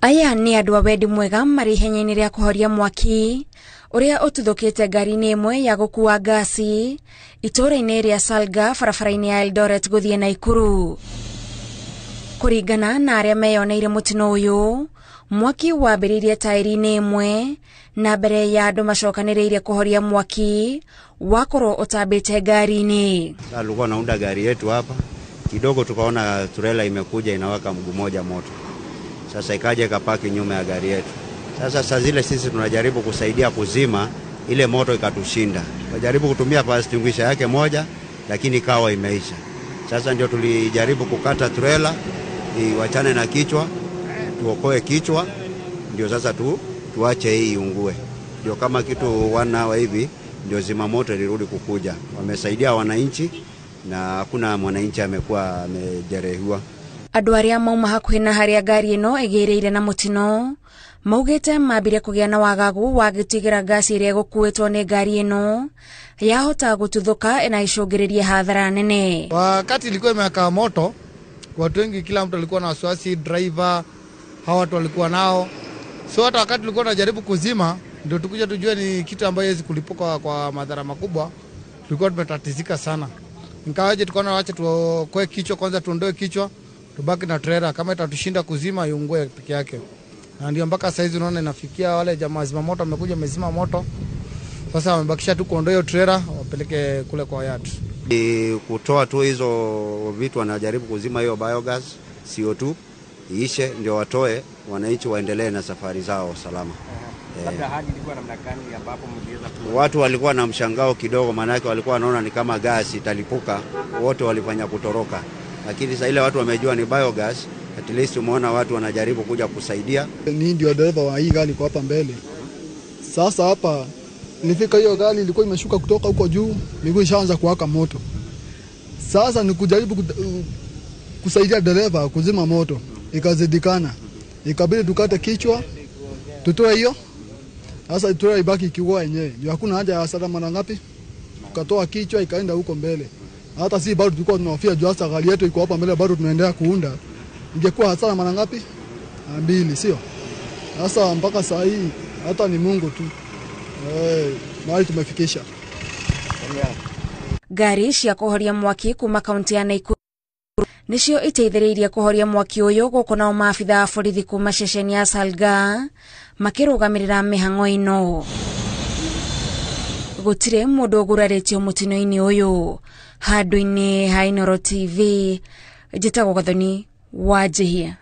Aya nĩ andũ a wendi mwega marĩ ihenya-inĩ rĩa kũhoria mwaki ũrĩa ũtuthũkĩte ngari-inĩ ĩmwe ya gũkua ngasi itũũra-inĩ rĩa Salga barabara-inĩ ya Eldoret gũthiĩ Naikuru. Kũringana na arĩa meyoneire mũtino ũyũ, mwaki wambĩrĩirie taĩri-inĩ ĩmwe na mbere ya andũ macokanĩrĩire kũhoria mwaki wakorwo ũtambĩte ngari-inĩ. Alikuwa naunda gari yetu hapa kidogo, tukaona trela imekuja inawaka mguu moja moto. Sasa ikaja ikapaki nyuma ya gari yetu. Sasa saa zile sisi tunajaribu kusaidia kuzima ile moto, ikatushinda. Tukajaribu kutumia fire extinguisher yake moja, lakini ikawa imeisha. Sasa ndio tulijaribu kukata trela iwachane na kichwa, tuokoe kichwa, ndio sasa tuache hii iungue. Ndio kama kitu 1 hour hivi ndio zima moto ilirudi kukuja. Wamesaidia wananchi na hakuna mwananchi amekuwa amejeruhiwa. Andũ arĩa mauma hakuhĩ na harĩa ngari ĩno ĩgĩrĩire na mũtino maugĩte mambire kũgĩa na wagagu wa gĩtigĩra ngasi ĩrĩa ĩgũkuĩtwo nĩ ngari ĩno yahota gũtuthũka na icũngĩrĩrie hathara nene. Wakati ilikuwa imewaka moto, watu wengi, kila mtu alikuwa na wasiwasi, driver hawa watu walikuwa nao, so hata wakati tulikuwa tunajaribu kuzima, ndio tukuja tujue ni kitu ambayo haiwezi kulipuka kwa madhara makubwa, tulikuwa tumetatizika sana. Ingawaje tukaona wacha tuokoe kichwa kwanza, tuondoe kichwa, tubaki na trailer, kama itatushinda kuzima iungue peke yake. Na ndio mpaka saizi unaona inafikia wale jamaa zima moto wamekuja wamezima moto. Sasa wamebakisha tu kuondoa hiyo trailer wapeleke kule kwa yard. Ni kutoa tu hizo vitu, wanajaribu kuzima hiyo biogas CO2 iishe, ndio watoe wananchi waendelee na safari zao salama. Labda hali ilikuwa namna gani ambapo mliweza Watu walikuwa na mshangao kidogo, maanake walikuwa wanaona ni kama gasi italipuka, wote walifanya kutoroka, lakini sasa ile watu wamejua ni biogas, at least umeona watu wanajaribu kuja kusaidia. Ni ndio dereva wa hii gari kwa hapa mbele. Sasa hapa nilifika, hiyo gari ilikuwa imeshuka kutoka huko juu, miguu ishaanza kuwaka moto. Sasa ni kujaribu kusaidia dereva kuzima moto, ikazidikana, ikabidi tukate kichwa tutoe hiyo. Sasa tutoe ibaki ikiwa yenyewe, ndio hakuna haja ya hasara mara ngapi, tukatoa kichwa ikaenda huko mbele. Hata si bado tulikuwa tunahofia juu hasa gari yetu iko hapa mbele, bado tunaendelea kuunda, ingekuwa hasara mara ngapi? Mbili, sio? Sasa mpaka saa hii hata ni Mungu tu mahali tumefikisha. Ngari cia kũhoria mwaki kuma kaunti ya Naikuru nĩcio iteithĩrĩirie kũhoria mwaki ũyũ, gũkũ nao maabitha a borithi kuma ceceni ya Salga makĩrũgamĩrĩra mĩhang'o ĩno. Gũtirĩ mũndũ ũgurarĩtio mũtino-inĩ ũyũ. Handũ-inĩ ha Inooro TV, njĩtagwo Gathoni wa Njihia.